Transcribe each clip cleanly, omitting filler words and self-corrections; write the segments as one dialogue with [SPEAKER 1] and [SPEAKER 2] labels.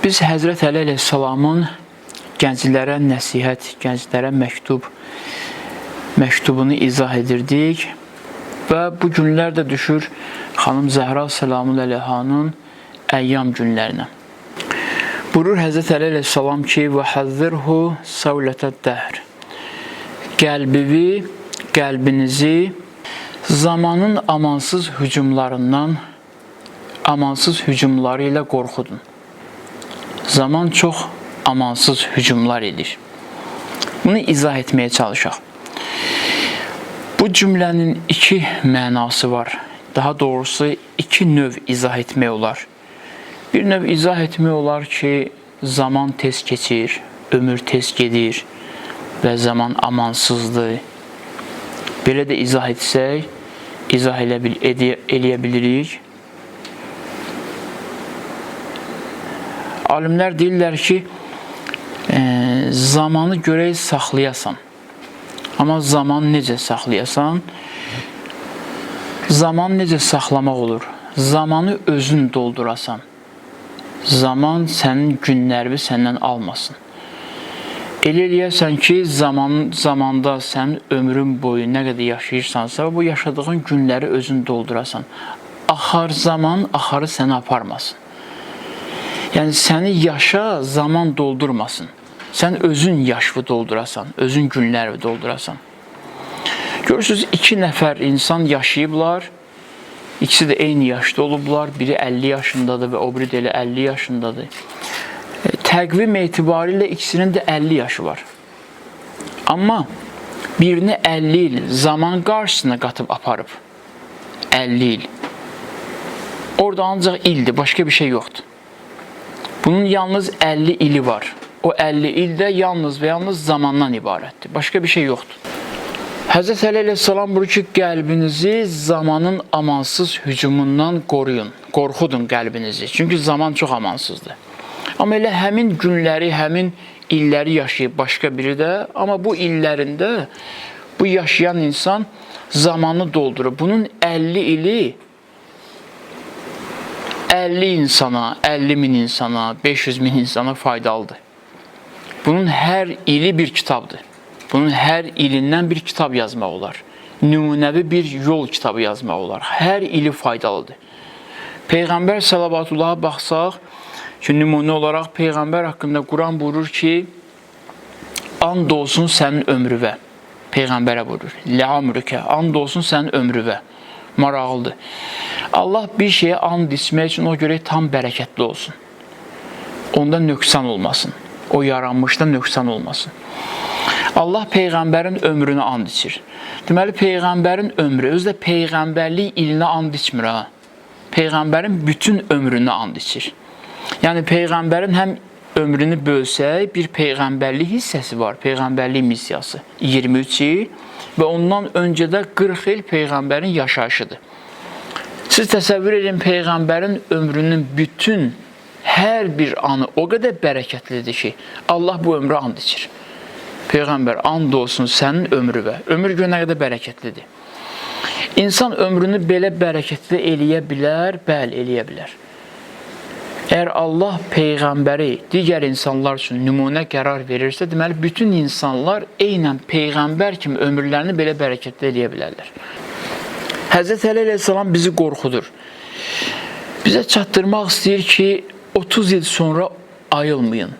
[SPEAKER 1] Biz Həzrət Əli əleyhissalamın gənclərə nəsihət, gənclərə məktubunu izah edirdik və bu günlər də düşür xanım Zəhra səlamul əleyhanın əyyam günlərinə. Buyurur Həzrət Əli əleyhissalam ki, və həzzirhu səvlətəd dəhr. Qəlbinizi zamanın amansız hücumlarından, amansız hücumları ilə qorxudun. Zaman çox amansız hücumlar edir. Bunu izah etməyə çalışaq. Bu cümlənin iki mənası var. Daha doğrusu iki növ izah etmək olar. Bir növ izah etmək olar ki, zaman tez keçir, ömür tez gedir və zaman amansızdır. Belə də izah etsək, izah eləyə bilirik. Alimlər deyirlər ki, zamanı görək saxlayasan. Amma zaman necə saxlayasan? Zaman necə saxlamaq olur? Zamanı özün doldurasan. Zaman sənin günlərini səndən almasın. Elə eləyəsən ki, zamanda sənin ömrün boyu nə qədər yaşayırsansa, bu yaşadığın günləri özün doldurasan. Axar zaman axarı səni aparmasın. Yəni səni yaşa zaman doldurmasın. Sən özün yaşını doldurasan, özün günləri doldurasan. Görürsünüz, iki nəfər insan yaşayıblar. İkisi də eyni yaşda olublar. Biri 50 yaşındadır və o biri də elə 50 yaşındadır. Təqvim etibarilə ikisinin də 50 yaşı var. Amma birini 50 il zaman qarşısına qatıb aparıb. 50 il. Orada ancaq ildir, başqa bir şey yoxdur. Bunun yalnız 50 ili var. O 50 il də yalnız və yalnız zamandan ibarətdir. Başqa bir şey yoxdur. Həzrət Əli əleyhissalam buyurur ki, qəlbinizi zamanın amansız hücumundan qoruyun. Qorxudun qəlbinizi. Çünki zaman çox amansızdır. Amma elə həmin günləri, həmin illəri yaşayıb başqa biri də, amma bu illərində bu yaşayan insan zamanı doldurur. Bunun 50 ili 50 insana, 50 min insana, 500 min insana faydalıdır. Bunun hər ili bir kitabdır. Bunun hər ilindən bir kitab yazmaq olar. Nümunəvi bir yol kitabı yazmaq olar. Hər ili faydalıdır. Peyğəmbər salavatullaha baxsaq ki, nümunə olaraq Peyğəmbər haqqında Quran buyurur ki, and olsun sənin ömrüvə. Peyğəmbərə buyurur. Ləamrükə, and olsun sənin ömrüvə. Maraqlıdır. Allah bir şeyə and içmək üçün o görək tam bərəkətli olsun. Onda nöqsan olmasın. O yaranmışda nöqsan olmasın. Allah Peyğəmbərin ömrünə and içir. Deməli, Peyğəmbərin ömrü, özü də Peyğəmbərlik ilinə and içmir ha. Peyğəmbərin bütün ömrünə and içir. Yəni, Peyğəmbərin həm ömrünü bölsək, bir Peyğəmbərlik hissəsi var, Peyğəmbərlik missiyası 23 il və ondan öncə də 40 il Peyğəmbərin yaşayışıdır. Siz təsəvvür edin, Peyğəmbərin ömrünün bütün, hər bir anı o qədər bərəkətlidir ki, Allah bu ömrü and içir. Peyğəmbər, and olsun sənin ömrüvə. Ömür gör nə qədər bərəkətlidir. İnsan ömrünü belə bərəkətli eləyə bilər, bəli, eləyə bilər. Əgər Allah Peyğəmbəri digər insanlar üçün nümunə qərar verirsə, deməli, bütün insanlar eynən Peyğəmbər kimi ömürlərini belə bərəkətli eləyə bilərlər. Həzrət Əli əleyhissalam bizi qorxudur. Bizə çatdırmaq istəyir ki, 30 il sonra ayılmayın.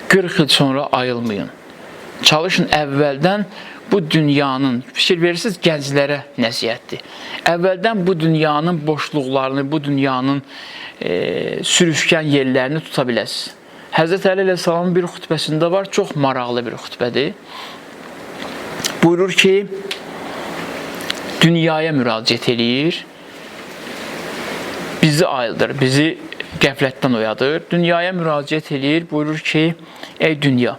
[SPEAKER 1] 40 il sonra ayılmayın. Çalışın əvvəldən bu dünyanın, fikir verirsiniz, gənclərə nəsihətdir. Əvvəldən bu dünyanın boşluqlarını, bu dünyanın sürüşkən yerlərini tuta biləsiniz. Həzrət Əli əleyhissalamın bir xutbəsində var, çox maraqlı bir xutbədir. Buyurur ki, dünyaya müraciət eləyir, bizi ayıldır, bizi qəflətdən oyadır. Dünyaya müraciət eləyir, buyurur ki, ey dünya,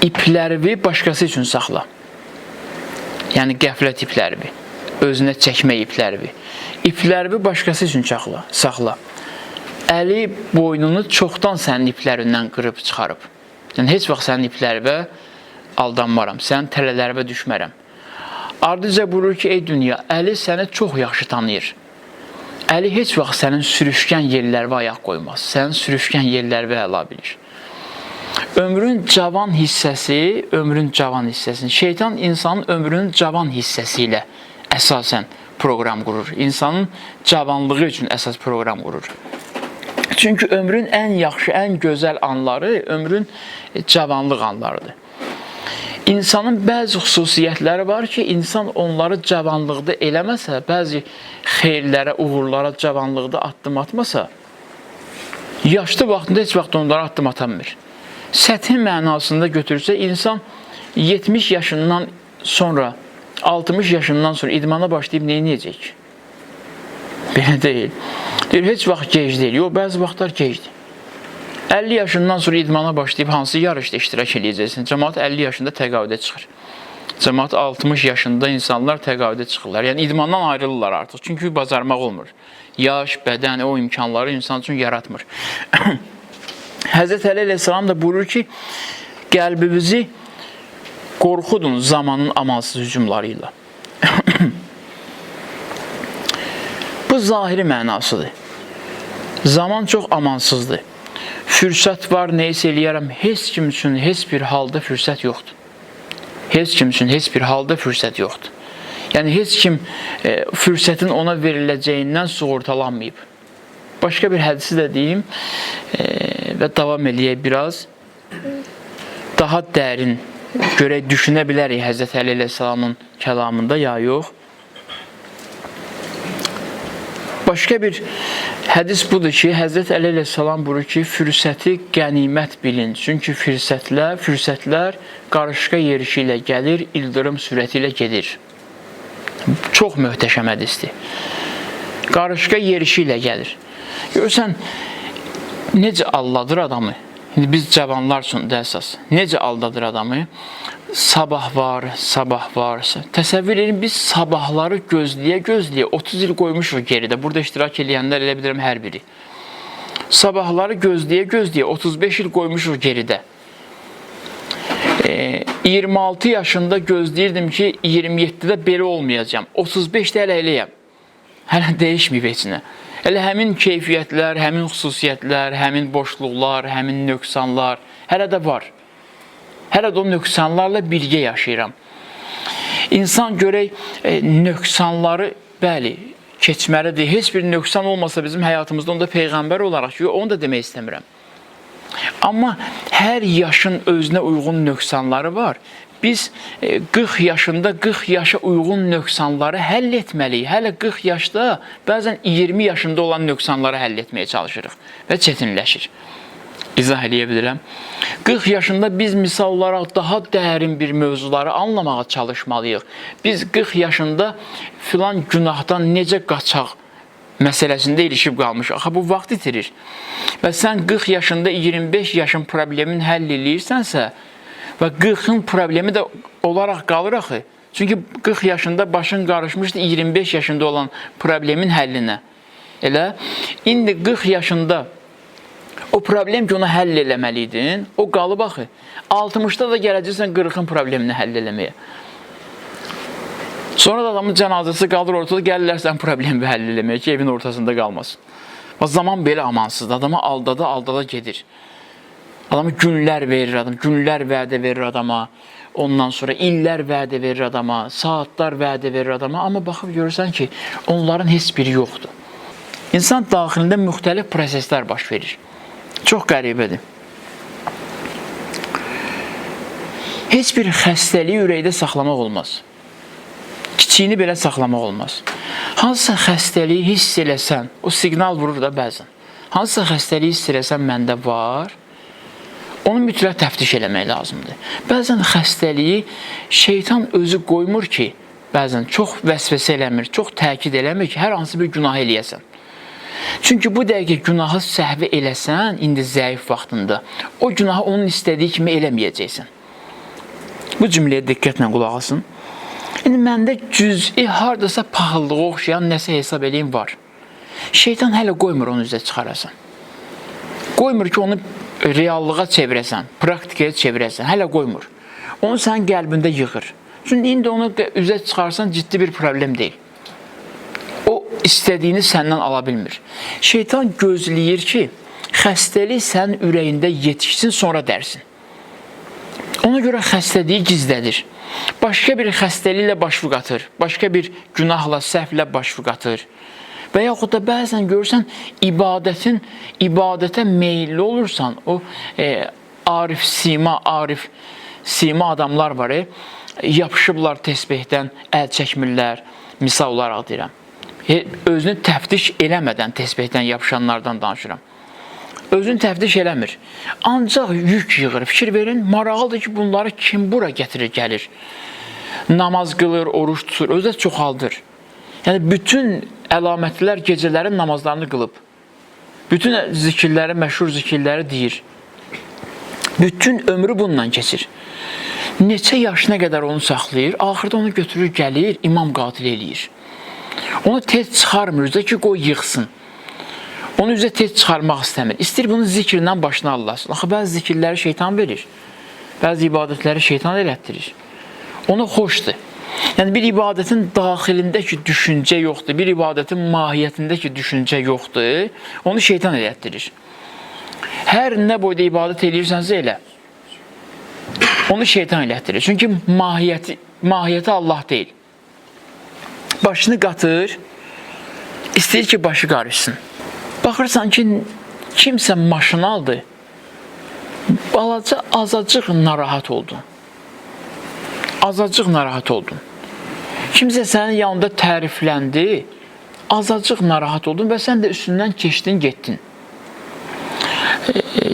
[SPEAKER 1] iplərini başqası üçün saxla. Yəni qəflət iplərini, özünə çəkmə iplərini. İplərini başqası üçün saxla. Əli boynunu çoxdan sənin iplərindən qırıb çıxarıb. Yəni heç vaxt sənin iplərinə aldanmaram, sənin tələlərinə düşmərəm. Ardıca buyurur ki, ey dünya, Əli səni çox yaxşı tanıyır. Əli heç vaxt sənin sürüşkən yerlərə ayaq qoymaz. Sənin sürüşkən yerlərə əla bilir. Ömrün cavan hissəsi, ömrün cavan hissəsini, şeytan insanın ömrünün cavan hissəsi ilə əsasən proqram qurur. İnsanın cavanlığı üçün əsas proqram qurur. Çünki ömrün ən yaxşı, ən gözəl anları ömrün cavanlıq anlarıdır. İnsanın bəzi xüsusiyyətləri var ki, insan onları cavanlıqda eləməsə, bəzi xeyirlərə, uğurlara cavanlıqda addım atmasa, yaşlı vaxtında heç vaxt onlara addım atamır. Səthi mənasında götürsə, insan 70 yaşından sonra, 60 yaşından sonra idmana başlayıb nə edəcək? Belə deyil. Deyir, heç vaxt gec deyil. Yox, bəzi vaxtlar gecdir. 50 yaşından sonra idmana başlayıb hansı yarışda iştirak eləyəcəksin? Cəmaat 50 yaşında təqaüdə çıxır. Cəmaat 60 yaşında insanlar təqaüdə çıxırlar. Yəni idmandan ayrılırlar artıq. Çünki bacarmaq olmur. Yaş, bədən o imkanları insan üçün yaratmır. Həzrət Əli əleyhissalam da buyurur ki, qəlbinizi qorxudun zamanın amansız hücumları ilə. Bu zahiri mənasıdır. Zaman çox amansızdır. Fürsət var, nə isə eləyərəm. Heç kim üçün heç bir halda fürsət yoxdur. Heç kim üçün heç bir halda fürsət yoxdur. Yəni heç kim fürsətin ona veriləcəyindən sığortalanmayıb. Başqa bir hədisi də deyim və davam eləyək biraz. Daha dərin görək düşünə bilərik Həzrət Əli əleyhissalamın kəlamında ya yox. Başqa bir hədis budur ki, Həzrət Əli əleyhissalam buyurur ki, fürsəti qənimət bilin. Çünki fürsətlər qarışqa yerişi ilə gəlir, ildırım sürəti ilə gedir. Çox möhtəşəm hədisdir. Qarışqa yerişi ilə gəlir. Görürsən, necə aldadır adamı? İndi biz cavanlar üçün də əsas. Necə aldadır adamı? Sabah var, sabah var. Təsəvvür edin, biz sabahları gözləyə-gözləyə 30 il qoymuşuq geridə. Burada iştirak eləyənlər elə bilirəm hər biri. Sabahları gözləyə-gözləyə 35 il qoymuşuq geridə. 26 yaşında gözləyirdim ki, 27-də belə olmayacağam. 35-də hələ eləyəm. Hələ dəyişməyib heç nə. Elə həmin keyfiyyətlər, həmin xüsusiyyətlər, həmin boşluqlar, həmin nöqsanlar hələ də var. Hələ də o nöqsanlarla birgə yaşayıram. İnsan görək nöqsanları, bəli, keçməlidir. Heç bir nöqsan olmasa bizim həyatımızda onda peyğəmbər olaraq, yox, onu da demək istəmirəm. Amma hər yaşın özünə uyğun nöqsanları var. Biz 40 yaşında 40 yaşa uyğun nöqsanları həll etməliyik. Hələ 40 yaşda bəzən 20 yaşında olan nöqsanları həll etməyə çalışırıq və çətinləşir. İzah eləyə bilirəm. 40 yaşında biz misal olaraq daha dərin bir mövzuları anlamağa çalışmalıyıq. Biz 40 yaşında filan günahdan necə qaçaq məsələsində ilişib qalmışıq. Axı bu vaxt itirir. Və sən 40 yaşında 25 yaşın problemini həll eləyirsənsə və 40-ın problemi də olaraq qalır axı. Çünki 40 yaşında başın qarışmışdı 25 yaşında olan problemin həllinə. Elə indi 40 yaşında o problem ki ona həll eləməliydin, o qalıb axı. 60-da da gələcəksən 40-ın problemini həll eləməyə. Sonra da adamın cənazəsi qalır ortada, gəlirlər sən problemi həll eləməyə ki, evin ortasında qalmasın. Bax, zaman belə amansızdır. Adama aldada aldada gedir. Adamı günlər verir adam, günlər vədə verir adama. Ondan sonra illər vədə verir adama, saatlar vədə verir adama. Amma baxıb görürsən ki, onların heç biri yoxdur. İnsan daxilində müxtəlif proseslər baş verir. Çox qəribədir. Heç bir xəstəliyi ürəkdə saxlamaq olmaz. Kiçiyini belə saxlamaq olmaz. Hansısa xəstəliyi hiss eləsən, o siqnal vurur da bəzən. Hansısa xəstəliyi hiss eləsən məndə var, onu mütləq təftiş eləmək lazımdır. Bəzən xəstəliyi şeytan özü qoymur ki, bəzən çox vəsvəsə eləmir, çox təkid eləmir ki, hər hansı bir günah eləyəsən. Çünki bu dəqiqə günahı səhvi eləsən, indi zəif vaxtında, o günahı onun istədiyi kimi eləməyəcəksən. Bu cümləyə diqqətlə qulaq asın. İndi məndə cüz'i hardasa paxıllığa oxşayan nəsə hesab eləyim var. Şeytan hələ qoymur onu üzə çıxarasan. Qoymur ki, onu reallığa çevirəsən, praktikaya çevirəsən. Hələ qoymur. Onu sənin qəlbində yığır. Çünki indi onu üzə çıxarsan ciddi bir problem deyil. O istədiyini səndən ala bilmir. Şeytan gözləyir ki, xəstəlik sənin ürəyində yetişsin, sonra dərsin. Ona görə xəstəliyi gizlədir. Başqa bir xəstəliklə başı qatır, başqa bir günahla, səhvlə başı qatır. Və yaxud da bəzən görürsən ibadətə meyilli olursan, o arif sima adamlar var, yapışıblar tesbehdən, əl çəkmirlər, misal olaraq deyirəm. Özünü təftiş eləmədən tesbehdən yapışanlardan danışıram. Özünü təftiş eləmir. Ancaq yük yığır. Fikir verin, maraqlıdır ki, bunları kim bura gətirir, gəlir. Namaz qılır, oruç tutur, özü də çoxaldır. Yəni, bütün əlamətlər gecələrin namazlarını qılıb. Bütün zikirləri, məşhur zikirləri deyir. Bütün ömrü bununla keçir. Neçə yaşına qədər onu saxlayır, axırda onu götürür, gəlir, imam qatil eləyir. Onu tez çıxarmır, üzə ki, qoy yığsın. Onu üzə tez çıxarmaq istəmir. İstəyir bunu zikrindən başına allasın. Axı, bəzi zikirləri şeytan verir. Bəzi ibadətləri şeytan elətdirir. Ona xoşdur. Yəni, bir ibadətin daxilində ki, düşüncə yoxdur, bir ibadətin mahiyyətində ki, düşüncə yoxdur, onu şeytan elətdirir. Hər nə boyda ibadət eləyirsənsə elə. Onu şeytan elətdirir. Çünki mahiyyəti Allah deyil. Başını qatır, istəyir ki, başı qarışsın. Baxırsan ki, kimsə maşın aldı, balaca, azacıq narahat oldun. Azacıq narahat oldun. Kimsə sənin yanında tərifləndi, azacıq narahat oldun və sən də üstündən keçdin, getdin.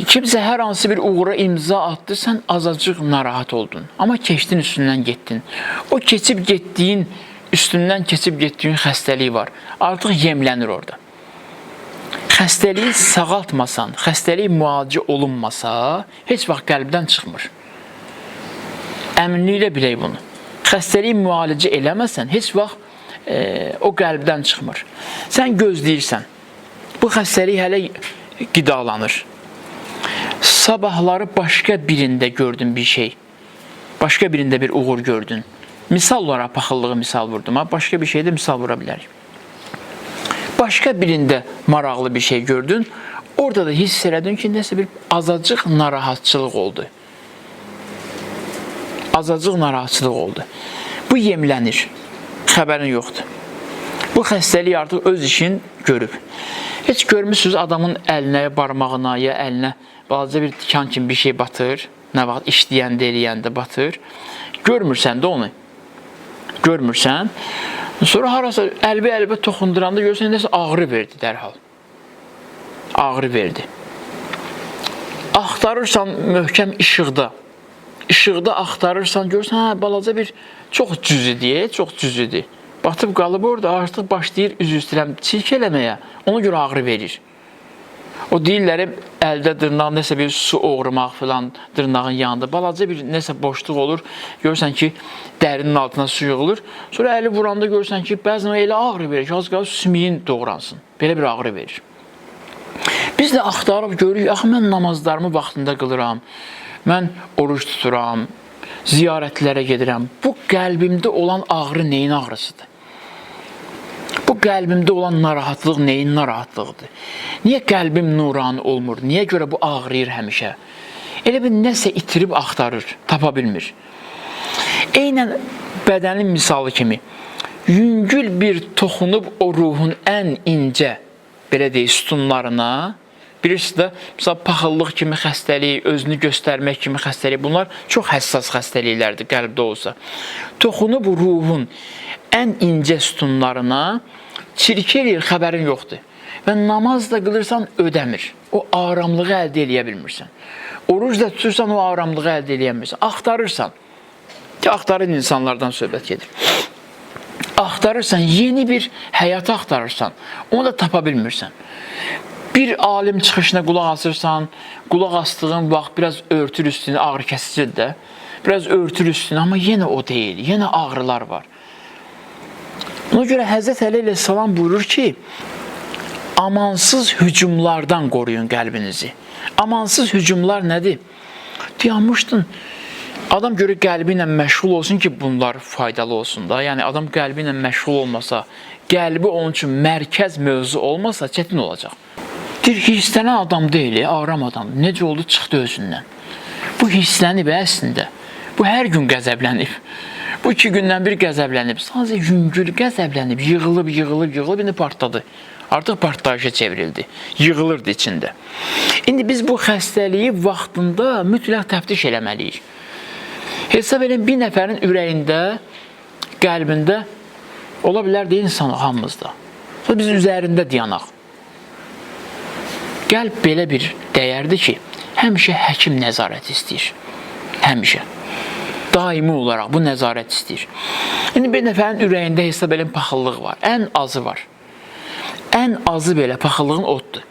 [SPEAKER 1] Kimsə hər hansı bir uğura imza atdı, sən azacıq narahat oldun. Amma keçdin, üstündən getdin. O keçib getdiyin, üstündən keçib getdiyin xəstəlik var. Artıq yemlənir orada. Xəstəliyi sağaltmasan, xəstəlik müalicə olunmasa, heç vaxt qəlbdən çıxmır. Əminliklə bilək bunu. Xəstəliyi müalicə eləməsən, heç vaxt o qəlbdən çıxmır. Sən gözləyirsən. Bu xəstəlik hələ qidalanır. Sabahları başqa birində gördün bir şey. Başqa birində bir uğur gördün. Misal olaraq paxıllığı misal vurdum. Ha? Başqa bir şeydə misal vura bilərik. Başqa birində maraqlı bir şey gördün. Orada da hiss elədin ki, nəsə bir azacıq narahatçılıq oldu. Azacıq narahatçılıq oldu. Bu yemlənir. Xəbərin yoxdur. Bu xəstəlik artıq öz işini görüb. Heç görmüsünüz adamın əlinə, barmağına ya əlinə balaca bir tikan kimi bir şey batır. Nə vaxt işləyəndə, eləyəndə batır. Görmürsən də onu. Görmürsən. Sonra harasa əlbə-əlbə toxunduranda görürsən, nəsə ağrı verdi dərhal. Ağrı verdi. Axtarırsan möhkəm işıqda. İşıqda axtarırsan, görürsən, hə, balaca bir çox cüzüdür, çox cüzüdür. Batıb qalıb orada, artıq başlayır üzr istəyirəm, çirk eləməyə. Ona görə ağrı verir. O deyirlər, əldə dırnaq nəsə bir su oğurmaq filan dırnağın yanında. Balaca bir nəsə boşluq olur. Görürsən ki, dərinin altına su yığılır. Sonra əli vuranda görürsən ki, bəzən o elə ağrı verir ki, az qalır sümüyün doğransın. Belə bir ağrı verir. Biz də axtarıb görürük, axı mən namazlarımı vaxtında qılıram, mən oruc tuturam, ziyarətlərə gedirəm. Bu qəlbimdə olan ağrı neyin ağrısıdır? Bu qəlbimdə olan narahatlıq neyin narahatlığıdır? Niyə qəlbim nurani olmur? Niyə görə bu ağrıyır həmişə? Elə bir nəsə itirib axtarır, tapa bilmir. Eynən bədənin misalı kimi, yüngül bir toxunub o ruhun ən incə, belə deyək, sütunlarına, bilirsiniz də, məsələn, paxıllıq kimi xəstəlik, özünü göstərmək kimi xəstəlik, bunlar çox həssas xəstəliklərdir qəlbdə olsa. Toxunub ruhun ən incə sütunlarına, çirki eləyir, xəbərin yoxdur. Və namaz da qılırsan, ödəmir. O aramlığı əldə eləyə bilmirsən. Oruc da tutursan, o aramlığı əldə eləyə bilmirsən. Axtarırsan. Ki, axtarın insanlardan söhbət gedir. Axtarırsan, yeni bir həyatı axtarırsan. Onu da tapa bilmirsən. Bir alim çıxışına qulaq asırsan, qulaq asdığın vaxt biraz örtür üstünü, ağrı kəsicidir də. Biraz örtür üstünü, amma yenə o deyil, yenə ağrılar var. Ona görə Həzrət Əli əleyhissalam buyurur ki, amansız hücumlardan qoruyun qəlbinizi. Amansız hücumlar nədir? Dayanmışdın, Adam görür qəlbi ilə məşğul olsun ki, bunlar faydalı olsun da. Yəni adam qəlbi ilə məşğul olmasa, qəlbi onun üçün mərkəz mövzu olmasa çətin olacaq. Deyir, hirslənən adam deyil, aram adam. Necə oldu çıxdı özündən. Bu hirslənib əslində. Bu hər gün qəzəblənib. Bu 2 gündən bir qəzəblənib. Sadəcə yüngül qəzəblənib, yığılıb, yığılıb, yığılıb, indi partladı. Artıq partlayışa çevrildi. Yığılırdı içində. İndi biz bu xəstəliyi vaxtında mütləq təftiş eləməliyik. Hesab edin, bir nəfərin ürəyində, qəlbində ola bilər deyil insan hamımızda. Sonra biz üzərində dayanaq. Qəlb belə bir dəyərdir ki, həmişə həkim nəzarəti istəyir. Həmişə. Daimi olaraq bu nəzarət istəyir. İndi bir nəfərin ürəyində hesab edin paxıllıq var. Ən azı var. Ən azı belə paxıllığın oddur.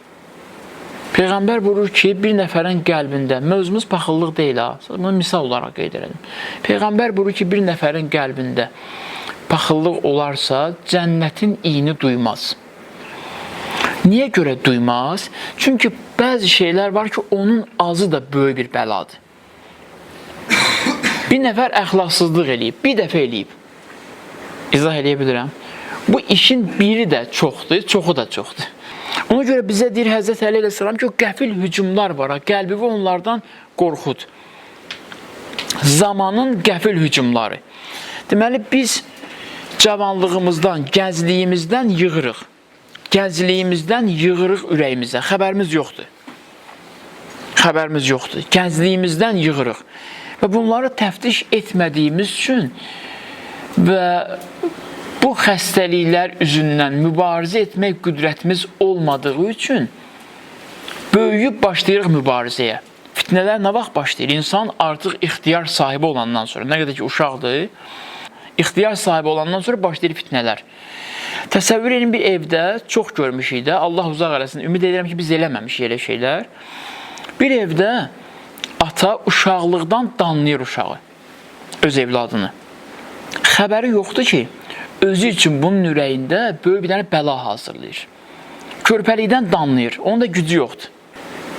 [SPEAKER 1] Peyğəmbər buyurur ki, bir nəfərin qəlbində, mövzumuz paxıllıq deyil ha, bunu misal olaraq qeyd edelim. Peyğəmbər buyurur ki, bir nəfərin qəlbində paxıllıq olarsa, cənnətin iyini duymaz. Niyə görə duymaz? Çünki bəzi şeylər var ki, onun azı da böyük bir bəladır. Bir nəfər əxlaqsızlıq eləyib, bir dəfə eləyib. İzah eləyə bilirəm. Bu işin biri də çoxdur, çoxu da çoxdur. Ona görə bizə deyir Həzrət Əli əleyhissalam ki, o qəfil hücumlar var, ha, qəlbini onlardan qorxud. Zamanın qəfil hücumları. Deməli, biz cavanlığımızdan, gəncliyimizdən yığırıq. Gəncliyimizdən yığırıq ürəyimizə. Xəbərimiz yoxdur. Xəbərimiz yoxdur. Gəncliyimizdən yığırıq. Və bunları təftiş etmədiyimiz üçün və bu xəstəliklər üzündən mübarizə etmək qüdrətimiz olmadığı üçün böyüyüb başlayırıq mübarizəyə. Fitnələr nə vaxt başlayır? İnsan artıq ixtiyar sahibi olandan sonra, nə qədər ki uşaqdır, ixtiyar sahibi olandan sonra başlayır fitnələr. Təsəvvür edin, bir evdə çox görmüşük də, Allah uzaq eləsin, ümid edirəm ki, biz eləməmişik elə şeylər. Bir evdə ata uşaqlıqdan danlayır uşağı, öz evladını. Xəbəri yoxdur ki, özü üçün bunun ürəyində böyük bir dənə bəla hazırlayır. Körpəlikdən danlayır, onun da gücü yoxdur.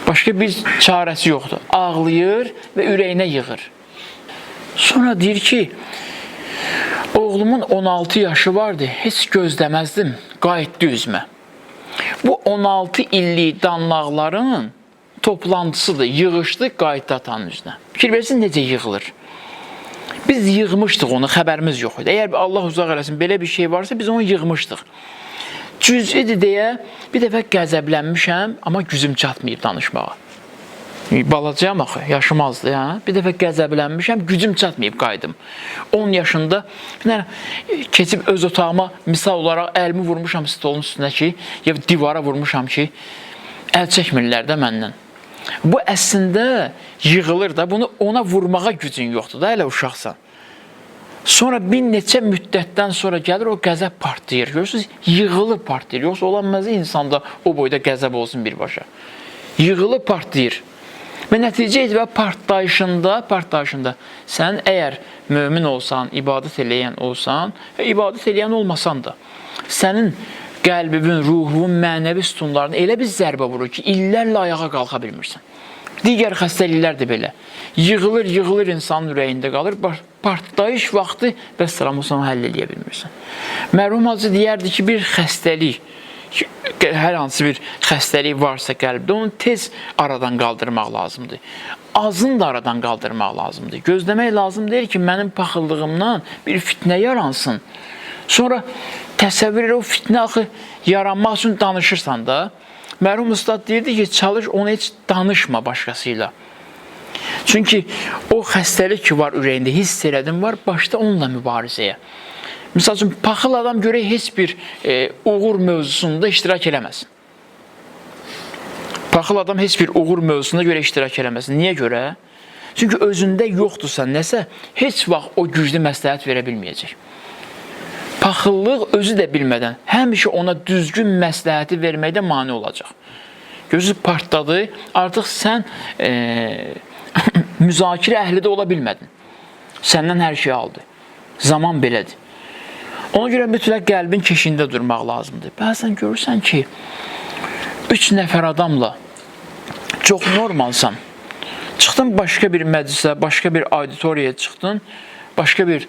[SPEAKER 1] Başqa bir çarəsi yoxdur. Ağlayır və ürəyinə yığır. Sonra deyir ki, oğlumun 16 yaşı vardı, heç gözləməzdim, qayıtdı üzmə. Bu 16 illik danlaqların toplantısıdır, yığışdı, qayıtdı atanın üzünə. Fikir versin, necə yığılır. Biz yığmışdıq onu, xəbərimiz yox idi. Əgər Allah uzaq eləsin, belə bir şey varsa, biz onu yığmışdıq. Cüz'idir deyə bir dəfə qəzəblənmişəm, amma gücüm çatmayıb danışmağa. Balacayam axı, yaşım azdır, hə? Bir dəfə qəzəblənmişəm, gücüm çatmayıb qayıdım. 10 yaşında bir dənə keçib öz otağıma misal olaraq əlimi vurmuşam stolun üstünə ki, ya divara vurmuşam ki, əl çəkmirlər də məndən. Bu əslində yığılır da, bunu ona vurmağa gücün yoxdur da, elə uşaqsan. Sonra bir neçə müddətdən sonra gəlir, o qəzəb partlayır. Görürsünüz, yığılıb partlayır. Yoxsa olanmaz insanda o boyda qəzəb olsun birbaşa. Yığılıb partlayır. Və nəticə etibarı partlayışında sən əgər mömin olsan, ibadət eləyən olsan, ibadət eləyən olmasan da, sənin qəlbinin, ruhunun, mənəvi sütunlarına elə bir zərbə vurur ki, illərlə ayağa qalxa bilmirsən. Digər xəstəliklər də belə. Yığılır, yığılır, insanın ürəyində qalır. Partlayış vaxtı vəssalam, o həll eləyə bilmirsən. Mərhum Hacı deyərdi ki, bir xəstəlik, hər hansı bir xəstəlik varsa qəlbdə, onu tez aradan qaldırmaq lazımdır. Azını da aradan qaldırmaq lazımdır. Gözləmək lazım deyil ki, mənim paxıllığımdan bir fitnə yaransın. Sonra təsəvvür elə, o fitnə axı yaranmaq üçün danışırsan da. Mərhum Ustad deyirdi ki, çalış onu heç danışma başqasıyla. Çünki o xəstəlik ki var ürəyində, hiss elədim var, başda onunla mübarizəyə. Misal üçün, paxıl adam görək heç bir uğur mövzusunda iştirak eləməsin. Paxıl adam heç bir uğur mövzusunda görə iştirak eləməsin. Niyə görə? Çünki özündə yoxdursa nəsə, heç vaxt o güclü məsləhət verə bilməyəcək. Paxıllıq özü də bilmədən həmişə ona düzgün məsləhəti verməkdə mane olacaq. Gözü partladı, artıq sən müzakirə əhli də ola bilmədin. Səndən hər şeyi aldı. Zaman belədir. Ona görə mütləq qəlbin keşiyində durmaq lazımdır. Bəzən görürsən ki, 3 nəfər adamla çox normalsan, Çıxdın başqa bir məclisə, başqa bir auditoriyaya çıxdın, başqa bir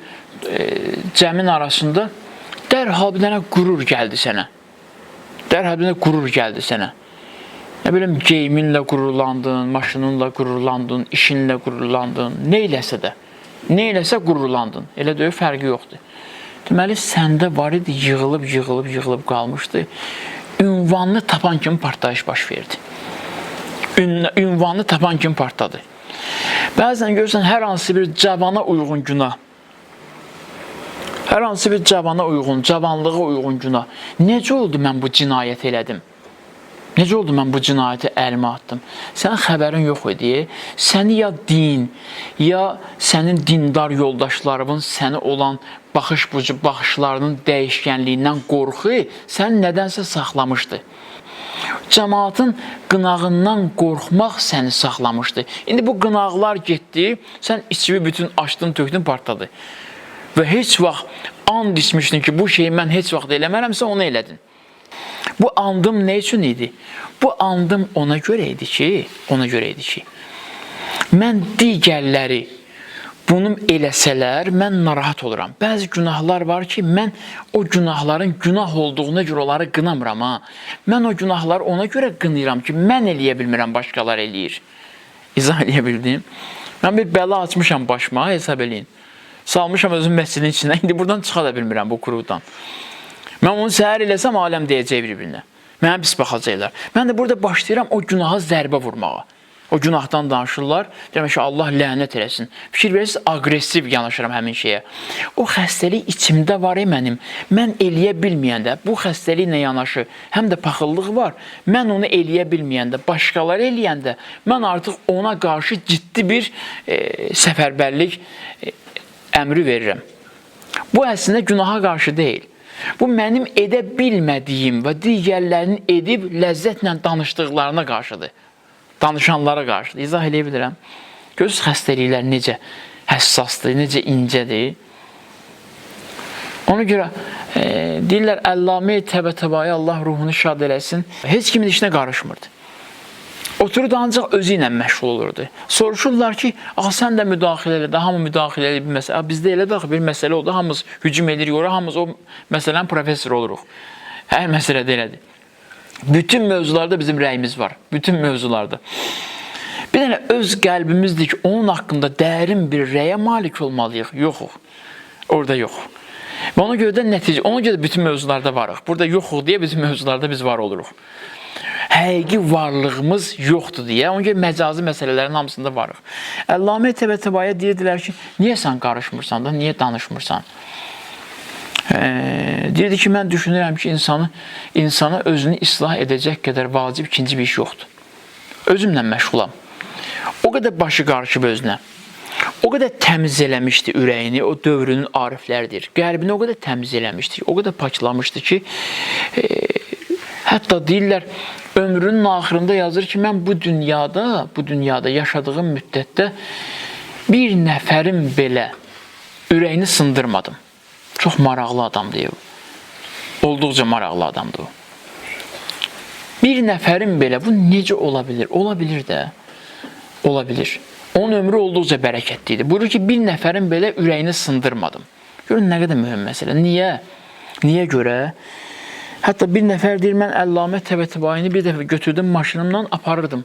[SPEAKER 1] cəmin arasında dərhal bir dənə qürur gəldi sənə. Dərhal bir dənə qürur gəldi sənə. Nə bilim, geyiminlə qürurlandın, maşınınla qürurlandın, işinlə qürurlandın, nə eləsə də, nə eləsə qürurlandın. Elə deyil, fərqi yoxdur. Deməli, səndə var idi, yığılıb, yığılıb, yığılıb qalmışdı. Ünvanını tapan kimi partlayış baş verdi. Ünvanını tapan kimi partladı. Bəzən görürsən, hər hansı bir cavana uyğun günah, hər hansı bir cavana uyğun, cavanlığa uyğun günah. Necə oldu mən bu cinayət elədim? Necə oldu mən bu cinayəti əlimə atdım? Sənin xəbərin yox idi. Səni ya din, ya sənin dindar yoldaşlarının səni olan baxış bucu baxışlarının dəyişkənliyindən qorxu səni nədənsə saxlamışdı. Cəmaatın qınağından qorxmaq səni saxlamışdı. İndi bu qınaqlar getdi, sən içivi bütün açdın, tökdün, partladı. Və heç vaxt and içmişdin ki, bu şeyi mən heç vaxt eləmərəmsə, onu elədin. Bu andım nə üçün idi? Bu andım ona görə idi ki, mən digərləri bunu eləsələr, mən narahat oluram. Bəzi günahlar var ki, mən o günahların günah olduğuna görə onları qınamıram ha. Mən o günahları ona görə qınayıram ki, mən eləyə bilmirəm, başqaları eləyir. İzah eləyə bildim. Mən bir bəla açmışam başıma, hesab eləyin. Salmışam özüm məscidin içinə, indi buradan çıxa da bilmirəm bu qurudan. Mən onu səhər eləsəm, aləm deyəcək bir-birinə. Mənə pis baxacaqlar. Mən də burada başlayıram o günaha zərbə vurmağa. O günahdan danışırlar. Demək ki, Allah lənət eləsin. Fikir verirsiniz, aqressiv yanaşıram həmin şeyə. O xəstəlik içimdə var mənim. Mən eləyə bilməyəndə, bu xəstəliklə yanaşı həm də paxıllıq var. Mən onu eləyə bilməyəndə, başqaları eləyəndə, mən artıq ona qarşı ciddi bir səfərbərlik əmri verirəm. Bu əslində günaha qarşı deyil. Bu mənim edə bilmədiyim və digərlərinin edib ləzzətlə danışdıqlarına qarşıdır. Danışanlara qarşıdır. İzah eləyə bilirəm. Görürsünüz, xəstəliklər necə həssasdır, necə incədir. Ona görə deyirlər, Əllamə Təbətəbai, Allah ruhunu şad eləsin, heç kimin işinə qarışmırdı. Otururdu, ancaq özü ilə məşğul olurdu. Soruşurlar ki, axı sən də müdaxilə elə, hamı müdaxilə elə bir məsələ. Bizdə elə də axı bir məsələ oldu, hamımız hücum edirik ora, hamımız o məsələnin professoru oluruq. Hər məsələdə elədir. Bütün mövzularda bizim rəyimiz var. Bütün mövzularda. Bir dənə öz qəlbimizdir ki, onun haqqında dərin bir rəyə malik olmalıyıq. Yoxuq. Orada yox. Və ona görə də nəticə, ona görə də bütün mövzularda varıq. Burada yoxuq deyə bütün mövzularda biz var oluruq. Həqiqi varlığımız yoxdur deyə, ona görə məcazi məsələlərin hamısında varıq. Əllamə Təbətəbaya deyirdilər ki, niyə sən qarışmırsan da, niyə danışmırsan? Deyirdi ki, mən düşünürəm ki, insana özünü islah edəcək qədər vacib ikinci bir iş yoxdur. Özümlə məşğulam. O qədər başı qarışıb özünə. O qədər təmiz eləmişdi ürəyini, o dövrünün ariflərdir. Qəlbini o qədər təmiz eləmişdi, o qədər paklamışdı ki, hətta deyirlər, ömrünün axırında yazır ki, mən bu dünyada yaşadığım müddətdə bir nəfərin belə ürəyini sındırmadım. Çox maraqlı adamdır. Olduqca maraqlı adamdır o. Bir nəfərin belə, bu necə ola bilər? Ola bilər də. Ola bilər. Onun ömrü olduqca bərəkətli idi. Buyurur ki, bir nəfərin belə ürəyini sındırmadım. Görün, nə qədər mühüm məsələ. Niyə? Niyə görə? Hətta bir nəfər deyir, mən Əllamə Təbətəbayini bir dəfə götürdüm maşınımla aparırdım.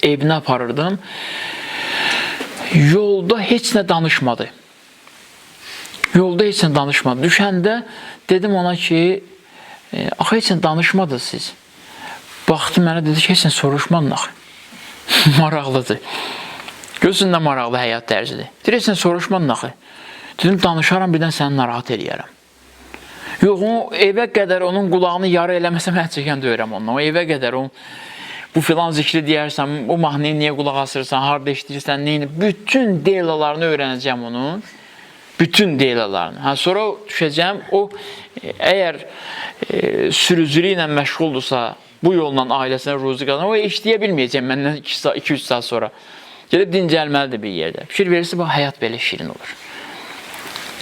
[SPEAKER 1] Evinə aparırdım. Yolda heç nə danışmadı. Yolda heç nə danışmadı. Düşəndə dedim ona ki, axı heç nə danışmadınız siz. Baxdı mənə, dedi ki, heç nə soruşmadın axı. Maraqlıdır. Görürsün nə maraqlı həyat tərzidir. Deyir, heç nə soruşmadın axı. Dedim, danışaram, birdən səni narahat eləyərəm. Yox, o evə qədər onun qulağını yarı eləməsəm, əl çəkən döyürəm ondan. O evə qədər onun, bu filan zikri deyərsən, bu mahnıya niyə qulaq asırsan, harada işləyirsən, neyini, bütün delalarını öyrənəcəm onun. Bütün delalarını. Hə, sonra düşəcəm, o əgər sürücülüklə ilə məşğuldursa, bu yolla ailəsinə ruzi qazanır, o işləyə bilməyəcək məndən 2-3 saat sonra. Gedib dincəlməlidir bir yerdə. Fikir verirsə, bu həyat belə şirin olur.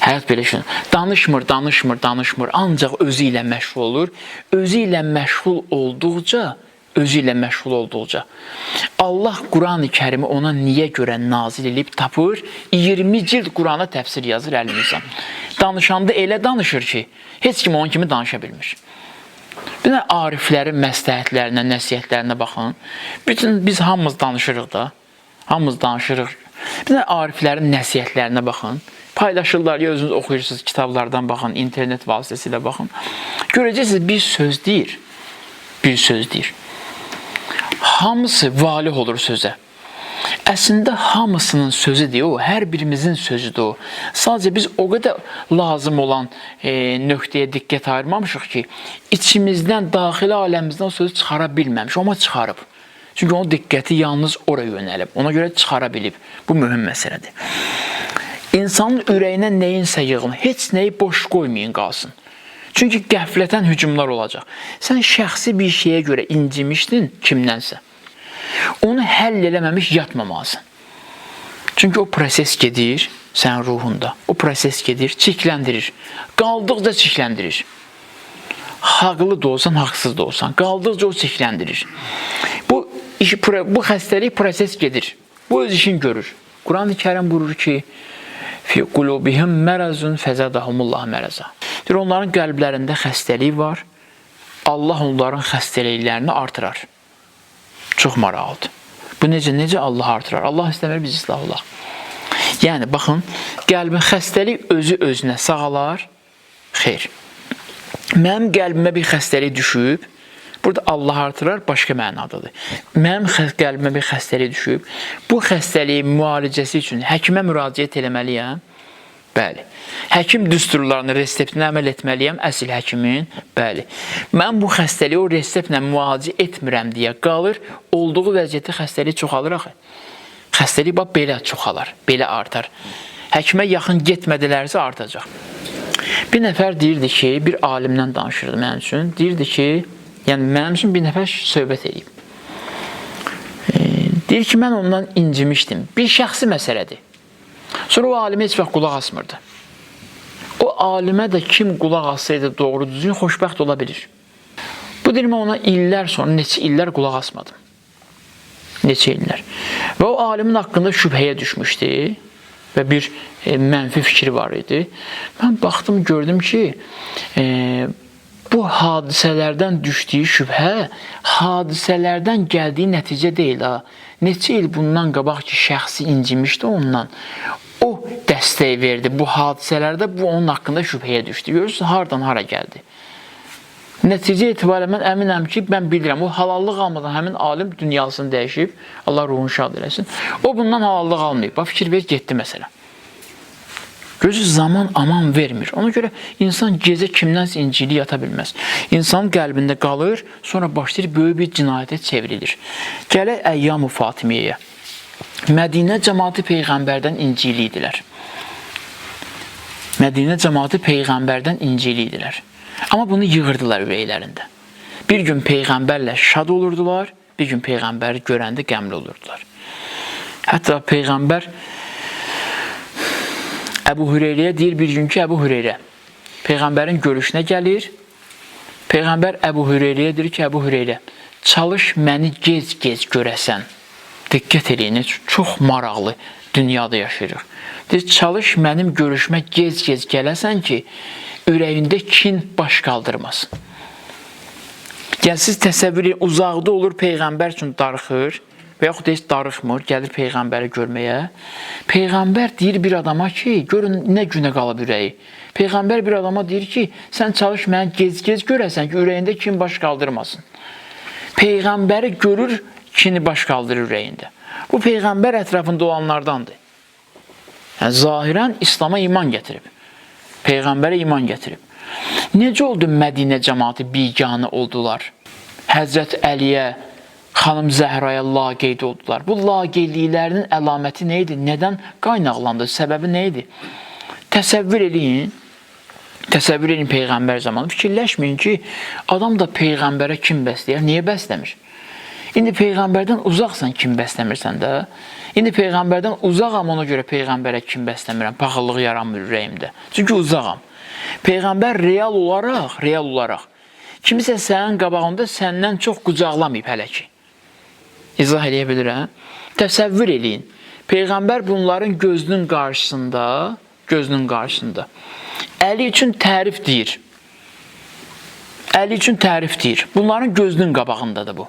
[SPEAKER 1] Həyat belə şirin. Danışmır, danışmır, danışmır. Ancaq özü ilə məşğul olur. Özü ilə məşğul olduqca, özü ilə məşğul olduqca Allah Quran-ı Kərimi ona niyə görə nazil edib tapır? 20 cild Qurana təfsir yazır 50 insan. Danışanda elə danışır ki, heç kim onun kimi danışa bilmir. Bir də ariflərin məsləhətlərinə, nəsihətlərinə baxın. Bütün biz hamımız danışırıq da. Hamımız danışırıq. Bir də ariflərin nəsihətlərinə baxın. Paylaşırlar, ya özünüz oxuyursunuz, kitablardan baxın, internet vasitəsilə baxın. Görəcəksiniz bir söz deyir. Bir söz deyir. Hamısı valih olur sözə. Əslində hamısının sözü deyil o, hər birimizin sözüdür o. Sadəcə biz o qədər lazım olan nöqtəyə diqqət ayırmamışıq ki, içimizdən, daxili aləmimizdən o sözü çıxara bilməmiş, amma çıxarıb. Çünki onun diqqəti yalnız ora yönəlib. Ona görə çıxara bilib. Bu mühüm məsələdir. İnsanın ürəyinə nəyinsə yığın, heç nəyi boş qoymayın qalsın. Çünki qəflətən hücumlar olacaq. Sən şəxsi bir şeyə görə incimişdin kimdənsə. Onu həll eləməmiş yatmamalısan. Çünki o proses gedir sənin ruhunda. O proses gedir, çikləndirir. Qaldıqca çikləndirir. Haqlı da olsan, haqsız da olsan, qaldıqca o çikləndirir. Bu xəstəlik proses gedir. Bu öz işini görür. Quran-ı Kərim buyurur ki, fi qulubihim mərazun fəzadahumullah məraza. Deyir, onların qəlblərində xəstəlik var. Allah onların xəstəliklərini artırar. Çox maraqlıdır. Bu necə Allah artırar? Allah istəmir biz islah olaq. Yəni baxın, qəlbin xəstəlik özü özünə sağalar. Xeyr. Mənim qəlbimə bir xəstəlik düşüb, burada Allah artırar başqa mənadadır. Mənim qəlbimə bir xəstəlik düşüb, bu xəstəliyin müalicəsi üçün həkimə müraciət eləməliyəm. Bəli. Həkim düsturlarını, reseptinə əməl etməliyəm, əsl həkimin. Bəli. Mən bu xəstəliyi o reseptlə müalicə etmirəm deyə qalır, olduğu vəziyyətdə xəstəlik çoxalır axı. Xəstəlik bax belə çoxalar, belə artar. Həkimə yaxın getmədilərsə artacaq. Bir nəfər deyirdi ki, bir alimdən danışırdı mənim üçün. Deyirdi ki, yəni mənim üçün bir nəfər söhbət eləyib. Deyir ki, mən ondan incimişdim. Bir şəxsi məsələdir. Sonra o alimə heç vaxt qulaq asmırdı. O alimə də kim qulaq assaydı doğru düzgün xoşbəxt ola bilir. Bu deyir, mən ona illər sonra, neçə illər qulaq asmadım. Neçə illər. Və o alimin haqqında şübhəyə düşmüşdü və bir mənfi fikri var idi. Mən baxdım, gördüm ki, bu hadisələrdən düşdüyü şübhə hadisələrdən gəldiyi nəticə deyil ha. Neçə il bundan qabaq ki, şəxsi incimişdi ondan. O dəstək verdi bu hadisələrdə, bu onun haqqında şübhəyə düşdü. Görürsünüz, hardan hara gəldi. Nəticə etibarilə mən əminəm ki, mən bilirəm, o halallıq almadan həmin alim dünyasını dəyişib, Allah ruhunu şad eləsin. O bundan halallıq almayıb. Bax, fikir ver, getdi məsələ. Görürsünüz, zaman aman vermir. Ona görə insan gecə kimdənsə incili yata bilməz. İnsanın qəlbində qalır, sonra başlayır böyük bir cinayətə çevrilir. Gələk Əyyam-ı Fatimiyyəyə. Mədinə cəmaatı peyğəmbərdən incili idilər. Mədinə cəmaatı peyğəmbərdən incili idilər. Amma bunu yığırdılar ürəklərində. Bir gün peyğəmbərlə şad olurdular, bir gün peyğəmbəri görəndə qəmli olurdular. Hətta peyğəmbər Əbu Hüreyrəyə deyir bir gün ki, Əbu Hüreyrə peyğəmbərin görüşünə gəlir. Peyğəmbər Əbu Hüreyrəyə deyir ki, Əbu Hüreyrə, çalış məni gec-gec görəsən. Diqqət eləyin, çox maraqlı dünyada yaşayırıq. Deyir, çalış mənim görüşmə gec-gec gələsən ki, ürəyində kin baş qaldırmasın. Yəni siz təsəvvür edin, uzaqda olur peyğəmbər üçün darıxır və yaxud heç darıxmır, gəlir peyğəmbəri görməyə. Peyğəmbər deyir bir adama ki, görün nə günə qalıb ürəyi. Peyğəmbər bir adama deyir ki, sən çalış məni gec-gec görəsən ki, ürəyində kin baş qaldırmasın. Peyğəmbəri görür, kini baş qaldırır ürəyində. Bu peyğəmbər ətrafında olanlardandır. Yəni, zahirən İslam'a iman gətirib. Peyğəmbərə iman gətirib. Necə oldu Mədinə cəmaatı biganə oldular? Həzrət Əliyə, xanım Zəhraya laqeyd oldular. Bu laqeydliklərinin əlaməti nə idi? Nədən qaynaqlandı? Səbəbi nə idi? Təsəvvür eləyin. Təsəvvür edin peyğəmbər zamanı. Fikirləşməyin ki, adam da peyğəmbərə kim bəsləyər? Niyə bəsləmir? İndi peyğəmbərdən uzaqsan, kim bəsləmirsən də. İndi peyğəmbərdən uzağam, ona görə peyğəmbərə kim bəsləmirəm? Paxıllıq yaranmır ürəyimdə. Çünki uzağam. Peyğəmbər real olaraq kimisə sənin qabağında səndən çox qucaqlamayıb hələ ki. İzah eləyə bilirəm. Təsəvvür eləyin. Peyğəmbər bunların gözünün qarşısında, Əli üçün tərif deyir. Əli üçün tərif deyir. Bunların gözünün qabağındadır bu.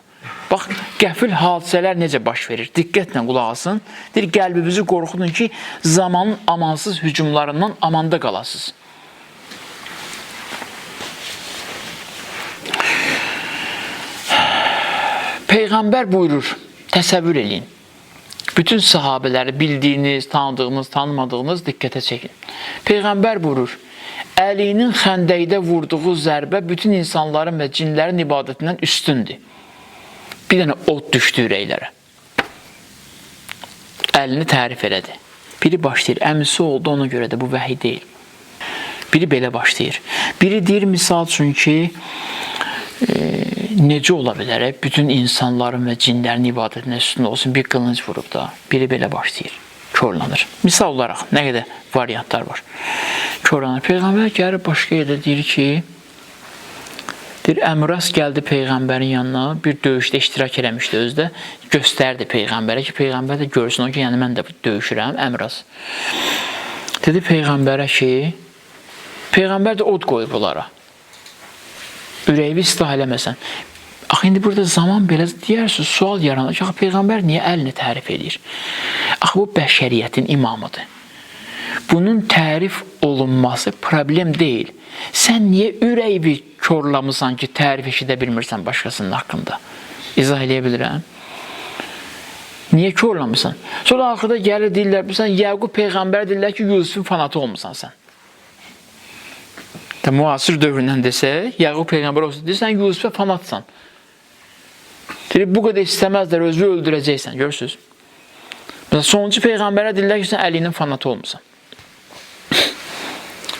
[SPEAKER 1] Bax, qəfil hadisələr necə baş verir? Diqqətlə qulaq asın. Deyir, qəlbimizi qorxudun ki, zamanın amansız hücumlarından amanda qalasınız. Peyğəmbər buyurur, təsəvvür eləyin. Bütün sahabələri bildiyiniz, tanıdığınız, tanımadığınız diqqətə çəkin. Peyğəmbər buyurur, Əlinin xəndəkdə vurduğu zərbə bütün insanların və cinlərin ibadətindən üstündür. Bir dənə od düşdü ürəklərə. Əlini tərif elədi. Biri başlayır, əmisi oldu ona görə də bu vəhiy deyil. Biri belə başlayır. Biri deyir, misal üçün ki, necə ola bilər, bütün insanların və cinlərin ibadətinə üstün olsun, bir qılınc vurub da. Biri belə başlayır, korlanır. Misal olaraq, nə qədər variantlar var. Korlanır. Peyğəmbər gəlir başqa yerdə deyir ki, deyir, Əmras gəldi Peyğəmbərin yanına, bir döyüşdə iştirak eləmişdi özü də, göstərdi Peyğəmbərə ki, Peyğəmbər də görsün o ki, yəni mən də döyüşürəm, Əmras. Dedi Peyğəmbərə ki, Peyğəmbər də od qoyub onlara. Ürəyini islah eləməsən. Axı, indi burada zaman belə deyərsiniz, sual yaranır ki, axı, Peyğəmbər niyə əlini tərif eləyir? Axı, bu bəşəriyyətin imamıdır. Bunun tərif olunması problem deyil. Sən niyə ürəyi korlamısan ki, tərif eşidə bilmirsən başqasının haqqında? İzah eləyə bilirəm. Niyə korlamısan? Sonra axırda gəlir deyirlər, sən Yəqub Peyğəmbər deyirlər ki, Yusufun fanatı olmusan sən. De, müasir dövründən desək, Yəqub Peyğəmbər olsun, deyirsən Yusufə fanatsan. Deyir, bu qədər istəməzlər, özü öldürəcəksən, görürsünüz. Məsələn, sonuncu Peyğəmbərə deyirlər ki, sən Əlinin fanatı olmusan.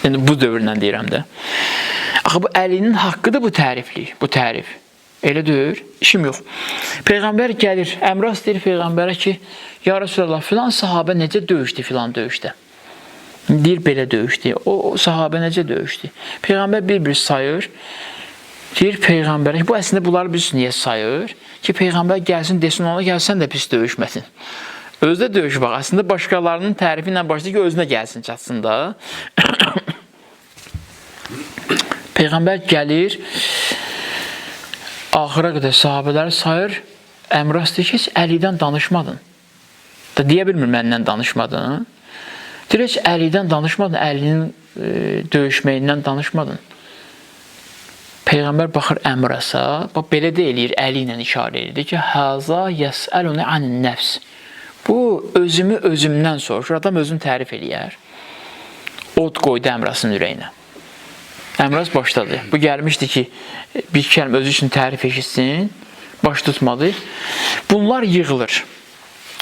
[SPEAKER 1] Yəni, bu dövründən deyirəm də. Axı, bu Əlinin haqqıdır bu təriflik, bu tərif. Elə deyir, işim yox. Peyğəmbər gəlir, Əmras deyir Peyğəmbərə ki, ya Resulallah, filan sahabə necə döyüşdü filan döyüşdə? Deyir, belə döyüşdü. O sahabə necə döyüşdü? Peyğəmbər bir-bir sayır. Deyir Peyğəmbərə ki, bu əslində bunları biz niyə sayır? Ki, Peyğəmbər gəlsin, desin ona, gəlsən də pis döyüşməsin. Özü də döyüş bax, əslində başqalarının tərifi ilə başlayır ki, özünə gəlsin, çatsın da. Peyğəmbər gəlir, axıra qədər sahabələri sayır, Əmras deyir ki, heç Əlidən danışmadın. Da deyə bilmir, məndən danışmadın. Deyir, heç Əlidən danışmadın, Əlinin döyüşməyindən danışmadın. Peyğəmbər baxır Əmrasa, bax, belə də eləyir, əli ilə işarə edir ki, Haza yəsəluni anin nəfs. Bu, özümü özümdən soruşur, adam özünü tərif eləyər. Od qoydu Əmrasın ürəyinə. Əmras başladı. Bu gəlmişdi ki, bir kəlmə özü üçün tərif eşitsin, baş tutmadı. Bunlar yığılır.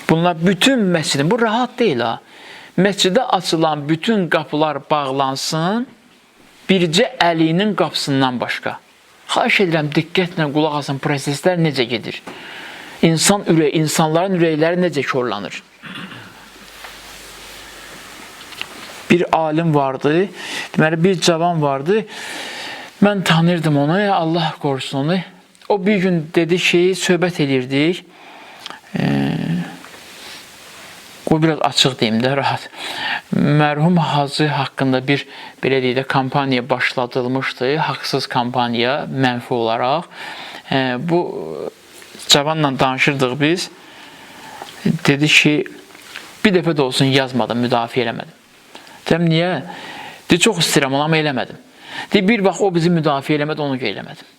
[SPEAKER 1] Bunlar bütün məscidin, bu rahat deyil ha. Məscidə açılan bütün qapılar bağlansın, bircə Əlinin qapısından başqa. Xahiş edirəm, diqqətlə qulaq asın, proseslər necə gedir? İnsanların ürəkləri necə korlanır? Bir alim vardı, deməli bir cavan vardı. Mən tanırdım onu, Allah qorusun onu. O bir gün dedi ki, söhbət elirdik. Qoy biraz açıq deyim də, rahat. Mərhum Hacı haqqında bir, belə deyək də, kampaniya başladılmışdı. Haqsız kampaniya, mənfi olaraq. Bu cavanla danışırdıq biz. Dedi ki, bir dəfə də olsun yazmadım, müdafiə eləmədim. Deyəm, niyə? Deyir, çox istəyirəm onu, amma eləmədim. Deyir, bir vaxt o bizi müdafiə eləmədi, onu görə eləmədim.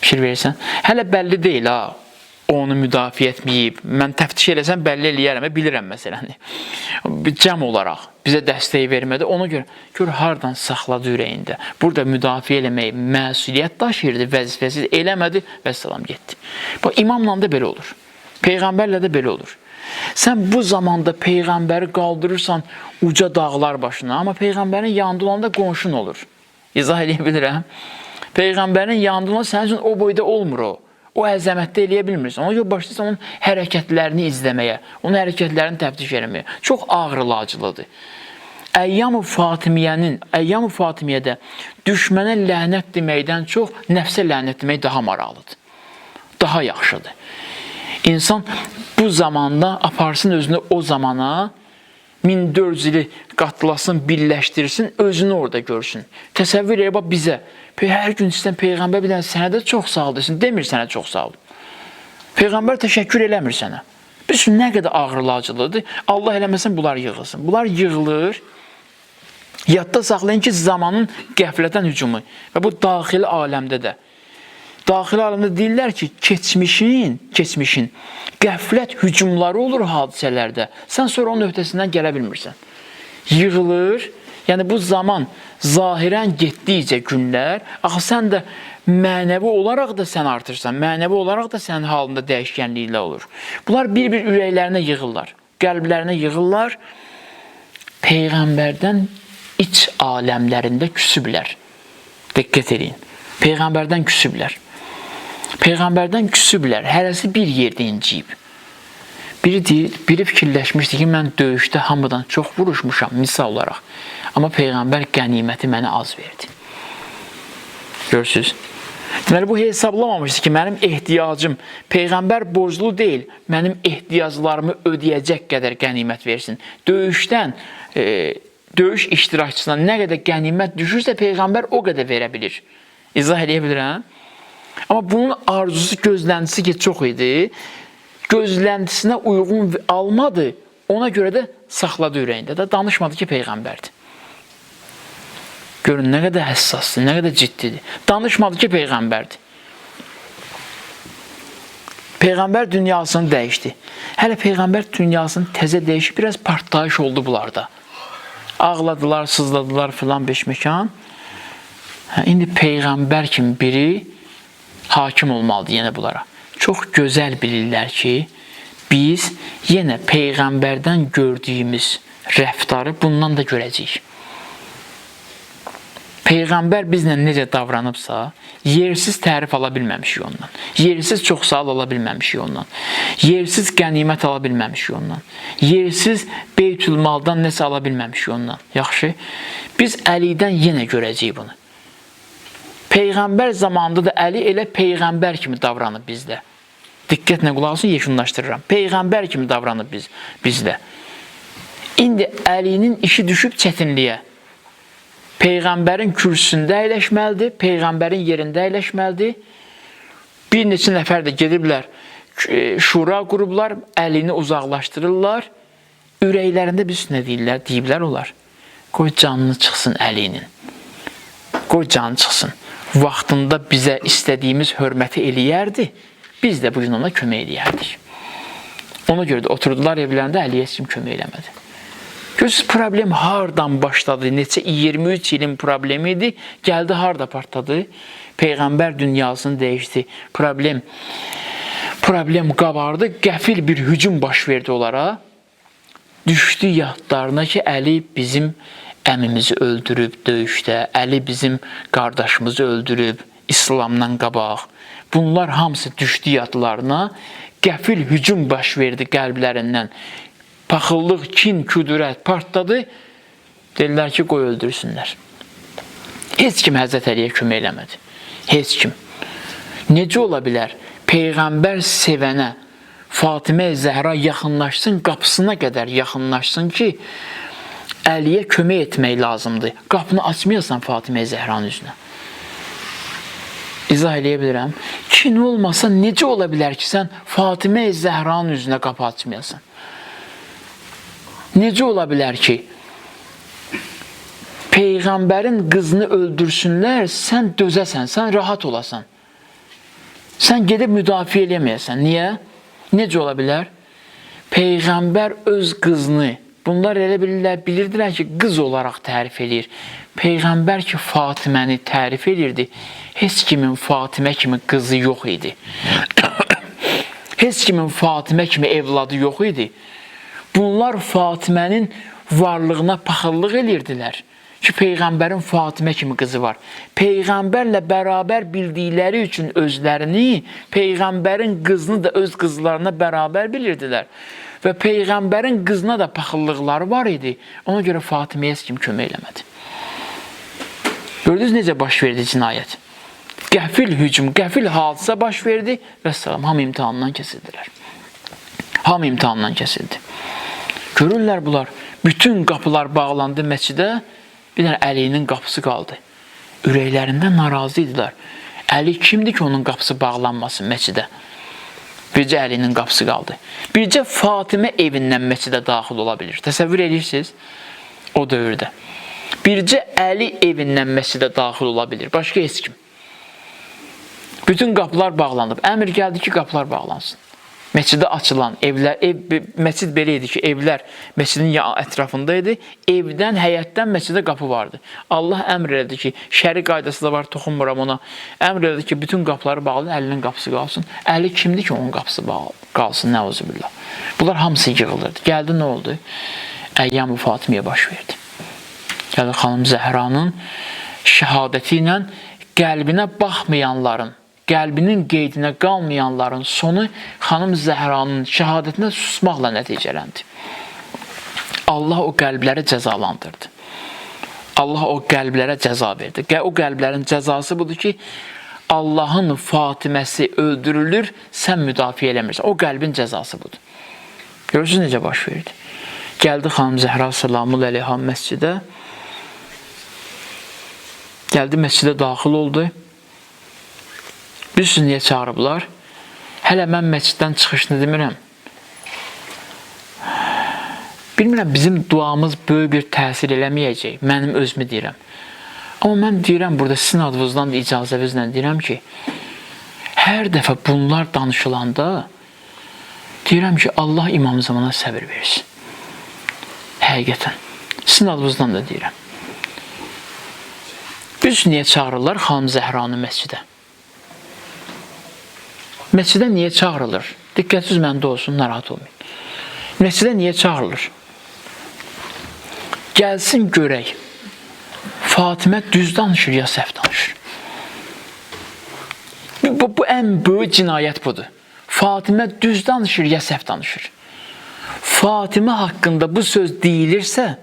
[SPEAKER 1] Fikir verirsən? Hələ bəlli deyil ha, onu müdafiə etməyib. Mən təftiş eləsəm bəlli eləyərəm, bilirəm məsələni. Cəm olaraq bizə dəstək vermədi. Ona görə gör hardan saxladı ürəyində. Burada müdafiə eləmək məsuliyyət daşıyırdı, vəzifəsi eləmədi və salam getdi. Bax, imamla da belə olur. Peyğəmbərlə də belə olur. Sən bu zamanda peyğəmbəri qaldırırsan uca dağlar başına, amma peyğəmbərin yanında olanda qonşun olur. İzah eləyə bilirəm. Peyğəmbərin yanında olan sənin üçün o boyda olmur o. O əzəmətdə eləyə bilmirsən. Ona görə başlayırsan onun hərəkətlərini izləməyə, onun hərəkətlərini təftiş eləməyə. Çox ağrılı acılıdır. Əyyam-ı Fatimiyyənin, Əyyam-ı Fatimiyyədə düşmənə lənət deməkdən çox nəfsə lənət demək daha maraqlıdır. Daha yaxşıdır. İnsan bu zamanda aparsın özünü o zamana, 1400 ili qatlasın, birləşdirsin, özünü orada görsün. Təsəvvür elə bax bizə. Hər gün istəyən peyğəmbər bir dənə sənə də çox sağ ol desin, demir sənə çox sağ ol. Peyğəmbər təşəkkür eləmir sənə. Bilirsiniz, nə qədər ağrılı acılıdır. Allah eləməsin bunlar yığılsın. Bunlar yığılır. Yadda saxlayın ki, zamanın qəflətən hücumu və bu daxili aləmdə də. Daxili aləmdə deyirlər ki, keçmişin qəflət hücumları olur hadisələrdə. Sən sonra onun öhdəsindən gələ bilmirsən. Yığılır. Yəni bu zaman zahirən getdikcə günlər, axı sən də mənəvi olaraq da sən artırsan, mənəvi olaraq da sənin halında dəyişkənliklər olur. Bunlar bir-bir ürəklərinə yığırlar, qəlblərinə yığırlar. Peyğəmbərdən iç aləmlərində küsüblər. Diqqət edin. Peyğəmbərdən küsüblər. Peyğəmbərdən küsüblər. Hərəsi bir yerdə inciyib. Biri deyir, biri fikirləşmişdi ki, mən döyüşdə hamıdan çox vuruşmuşam, misal olaraq. Amma Peyğəmbər qəniməti mənə az verdi. Görürsünüz? Deməli, bu hesablamamışdı ki, mənim ehtiyacım, Peyğəmbər borclu deyil, mənim ehtiyaclarımı ödəyəcək qədər qənimət versin. Döyüşdən, döyüş iştirakçısına nə qədər qənimət düşürsə, Peyğəmbər o qədər verə bilir. İzah eləyə bilirəm? Amma bunun arzusu, gözləntisi ki, çox idi. Gözləntisinə uyğun almadı, ona görə də saxladı ürəyində də, danışmadı ki, Peyğəmbərdir. Görün, nə qədər həssasdır, nə qədər ciddidir. Danışmadı ki, Peyğəmbərdir. Peyğəmbər dünyasını dəyişdi. Hələ Peyğəmbər dünyasını təzə dəyişib, biraz partlayış oldu bunlarda. Ağladılar, sızladılar filan beşməkan. İndi Peyğəmbər kimi biri hakim olmalıdır yenə bunlara. Çox gözəl bilirlər ki, biz yenə Peyğəmbərdən gördüyümüz rəftarı bundan da görəcəyik. Peyğəmbər bizlə necə davranıbsa, yersiz tərif ala bilməmişik ondan. Yersiz çox sağ ala bilməmişik ondan. Yersiz qənimət ala bilməmişik ondan. Yersiz Beytülmaldan nəsə ala bilməmişik ondan. Yaxşı, biz Əlidən yenə görəcəyik bunu. Peyğəmbər zamanında da Əli elə Peyğəmbər kimi davranıb bizdə. Diqqətlə qulaq asın, yekunlaşdırıram. Peyğəmbər kimi davranıb bizdə. İndi Əlinin işi düşüb çətinliyə. Peyğəmbərin kürsüsündə əyləşməlidir, Peyğəmbərin yerində əyləşməlidir. Bir neçə nəfər də gediblər, şura qurublar, Əlini uzaqlaşdırırlar. Ürəklərində bir nə deyirlər? Deyiblər onlar. Qoy canını çıxsın Əlinin. Qoy canı çıxsın. Vaxtında bizə istədiyimiz hörməti eləyərdi, biz də bugün ona kömək eləyərdik. Ona görə də oturdular evlərində, Əliyə heç kim kömək eləmədi. Görürsünüz, problem hardan başladı? Neçə 23 ilin problemi idi, gəldi harda partladı? Peyğəmbər dünyasını dəyişdi. Problem qabardı, qəfil bir hücum baş verdi onlara. Düşdü yadlarına ki, Əli bizim əmimizi öldürüb döyüşdə, Əli bizim qardaşımızı öldürüb İslamdan qabaq. Bunlar hamısı düşdü yadlarına. Qəfil hücum baş verdi qəlblərindən. Paxıllıq, kin, küdurət partladı. Dedilər ki, qoy öldürsünlər. Heç kim Həzrət Əliyə kömək eləmədi. Heç kim. Necə ola bilər? Peyğəmbər sevənə Fatimə Zəhra yaxınlaşsın, qapısına qədər yaxınlaşsın ki, Əliyə kömək etmək lazımdır. Qapını açmayasan Fatimə Zəhranın üzünə. İzah eləyə bilirəm. Kin olmasa necə ola bilər ki, sən Fatimə Zəhranın üzünə qapı açmayasan? Necə ola bilər ki, Peyğəmbərin qızını öldürsünlər, sən dözəsən, sən rahat olasan. Sən gedib müdafiə eləməyəsən. Niyə? Necə ola bilər? Peyğəmbər öz qızını, bunlar elə bilirlər, bilirdilər ki, qız olaraq tərif eləyir. Peyğəmbər ki, Fatiməni tərif eləyirdi, heç kimin Fatimə kimi qızı yox idi. Heç kimin Fatimə kimi evladı yox idi. Bunlar Fatimənin varlığına paxıllıq eləyirdilər ki, Peyğəmbərin Fatimə kimi qızı var. Peyğəmbərlə bərabər bildikləri üçün özlərini, Peyğəmbərin qızını da öz qızlarına bərabər bilirdilər. Və Peyğəmbərin qızına da paxıllıqları var idi. Ona görə Fatiməyə heç kim kömək eləmədi. Gördünüz necə baş verdi cinayət? Qəfil hücum, qəfil hadisə baş verdi və salam, hamı imtahandan kesildilər. Hamı imtahandan kəsildi. Görürlər bunlar, bütün qapılar bağlandı məscidə, bir dənə Əlinin qapısı qaldı. Ürəklərində narazı idilər. Əli kimdir ki, onun qapısı bağlanmasın məscidə? Bircə Əlinin qapısı qaldı. Bircə Fatimə evindən məscidə daxil ola bilir. Təsəvvür edirsiniz o dövrdə. Bircə Əli evindən məscidə daxil ola bilir. Başqa heç kim. Bütün qapılar bağlanıb. Əmr gəldi ki, qapılar bağlansın. Məscidə açılan evlər, məscid belə idi ki, evlər məscidin ətrafında idi. Evdən, həyətdən məscidə qapı vardı. Allah əmr elədi ki, şəri qaydası da var, toxunmuram ona. Əmr elədi ki, bütün qapıları bağlayın, Əlinin qapısı qalsın. Əli kimdir ki, onun qapısı qalsın, nəuzubillah. Bunlar hamısı yığılırdı. Gəldi, nə oldu? Əyyam-ı Fatimiyə baş verdi. Gəldi xanım Zəhranın şəhadəti ilə qəlbinə baxmayanların, qəlbinin qeydinə qalmayanların sonu xanım Zəhranın şəhadətinə susmaqla nəticələndi. Allah o qəlbləri cəzalandırdı. Allah o qəlblərə cəza verdi. O qəlblərin cəzası budur ki, Allahın Fatiməsi öldürülür, sən müdafiə eləmirsən. O qəlbin cəzası budur. Görürsünüz necə baş verdi. Gəldi xanım Zəhra səlamul əleyha məscidə. Gəldi məscidə daxil oldu. Bilirsiniz niyə çağırıblar? Hələ mən məsciddən çıxışını demirəm. Bilmirəm, bizim duamız böyük bir təsir eləməyəcək. Mənim özümü deyirəm. Amma mən deyirəm burada sizin adınızdan da icazənizlə deyirəm ki, hər dəfə bunlar danışılanda deyirəm ki, Allah İmam Zamana səbir versin. Həqiqətən. Sizin adınızdan da deyirəm. Bilirsiniz niyə çağırırlar xanım Zəhranı məscidə? Məscidə niyə çağırılır? Diqqətiniz məndə olsun, narahat olmayın. Məscidə niyə çağırılır? Gəlsin görək. Fatimə düz danışır ya səhv danışır? Bu ən böyük cinayət budur. Fatimə düz danışır ya səhv danışır? Fatimə haqqında bu söz deyilirsə,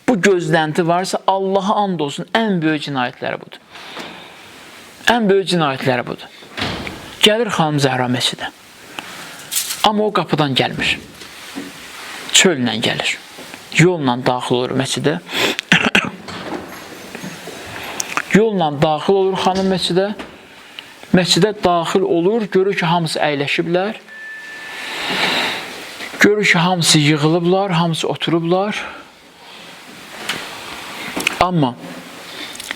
[SPEAKER 1] bu gözlənti varsa, Allaha and olsun, ən böyük cinayətləri budur. Ən böyük cinayətləri budur. Gəlir xanım Zəhra məscidə. Amma o qapıdan gəlmir. Çöllə gəlir. Yolla daxil olur məscidə. Yolla daxil olur xanım məscidə. Məscidə daxil olur, görür ki, hamısı əyləşiblər. Görür ki, hamısı yığılıblar, hamısı oturublar. Amma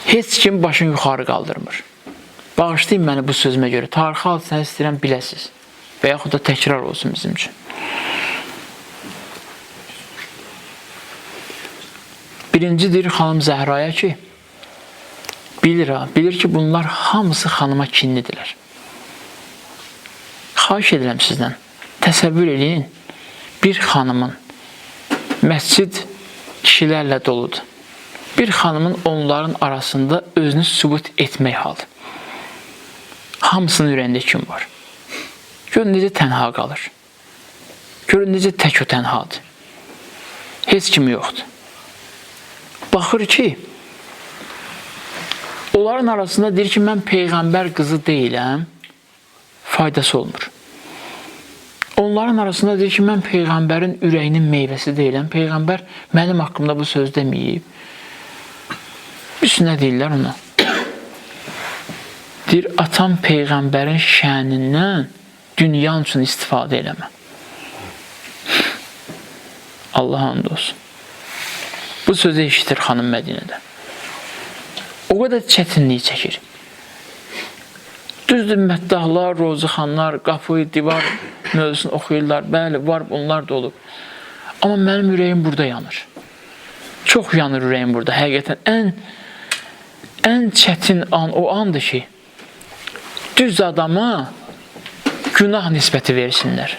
[SPEAKER 1] heç kim başını yuxarı qaldırmır. Bağışlayın məni bu sözümə görə. Tarixi hadisəni istəyirəm biləsiniz. Və yaxud da təkrar olsun bizim üçün. Birincidir xanım Zəhraya ki, bilir ha, bilir ki, bunlar hamısı xanıma kinlidirlər. Xahiş edirəm sizdən, təsəvvür eləyin, bir xanımın məscid kişilərlə doludur. Bir xanımın onların arasında özünü sübut etmək halı. Hamısının ürəyində kim var? Görün necə tənha qalır. Görün necə tək o tənhadır. Heç kimi yoxdur. Baxır ki, onların arasında deyir ki, mən peyğəmbər qızı deyiləm, faydası olmur. Onların arasında deyir ki, mən peyğəmbərin ürəyinin meyvəsi deyiləm, peyğəmbər mənim haqqımda bu söz deməyib. Bilirsiniz nə deyirlər ona? Deyir, atam peyğəmbərin şənindən dünyan üçün istifadə eləmə. Allah and olsun. Bu sözü eşidir xanım Mədinədə. O qədər çətinlik çəkir. Düzdür, məddahlar, rozuxanlar, qapı, divar mövzusunu oxuyurlar. Bəli, var, bunlar da olub. Amma mənim ürəyim burada yanır. Çox yanır ürəyim burada. Həqiqətən ən çətin an o andır ki, düz adama günah nisbəti versinlər.